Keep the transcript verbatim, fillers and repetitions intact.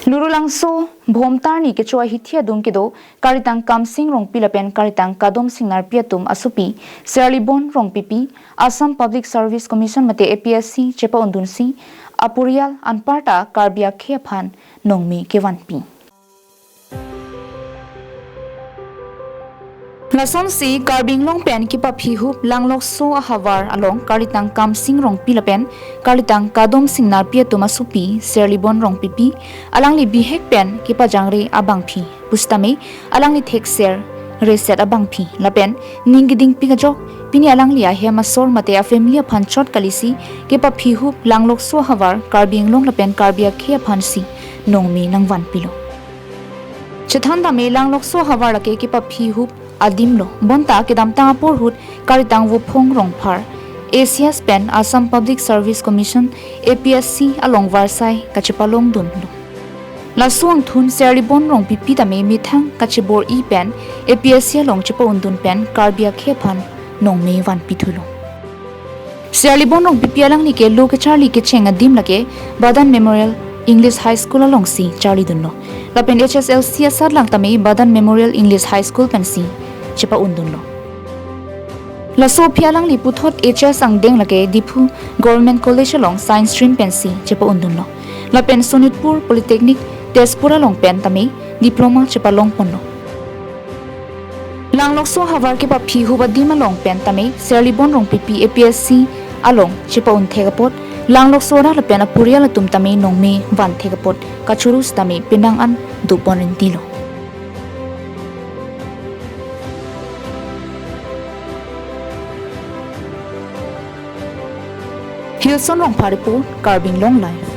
Lurulangso Bhomtarni kecho ahithi adung kedo Karitang Kamsing Rongpi lapen Karitang Kadom Singnarpi atum asopi Serlibon Rongpipi, Assam Public Service Commission mate A P S C chepa-undunsi aporial anparta Karbi akhei aphan nongme kevanpi. Lasonsi Karbi Anglong pen kepaphihup Langlokso ahavar along Karitang Kamsing Rongpi lapen Karitang Kadom Singnarpi atum asopi Serlibon Rongpipi alangli bihek pen kepajangre abangpi pusitame alangli thekser reset abangpi lapen ning kedingpik ajok pini alangli ahem asor mate afamily aphan chot kalisi kepaphihup Langlokso ahavar Karbi Anglong lapen Karbi akhei aphansi nongme nangvanpilo. Chethan tame Langlokso ahavar lake kepaphihup adimlo. Bonta kedamtang apor ahut Karitang Vophong Rongphar, A C S pen Assam Public Service Commission, A P S C along varsai kachepalongdunlo. Laso angthun Serlibon Rongpipi tame methang kachebor-i pen A P S C along chepa-undun pen Karbi akhei aphan nongme vanpithulo. Serlibon Rongpipi alangli ke lo kecharli kecheng adim lake Badan Memorial English High School alongsi charlidunlo. Lapen H S L C asatlang tame Badan Memorial English High School pensi chepa-undunlo. Laso aphi alangli puthot H S angdeng lake Diphu Government College along Science Stream pensi chepa-undunlo. Lapen Sonitpur Polytechnic Tezpur along pen tame Diploma chepalongponlo. Langlokso ahavar kepaphihup adim along pen tame Serlibon Rongpipi A P S C along chepa-un thek apot Langlokso arat lapen aporial atum tame nongme van thek apot kachoro sitame penang an dopon rintilo. Hilson Rongphar report, Karbi Anglong Live.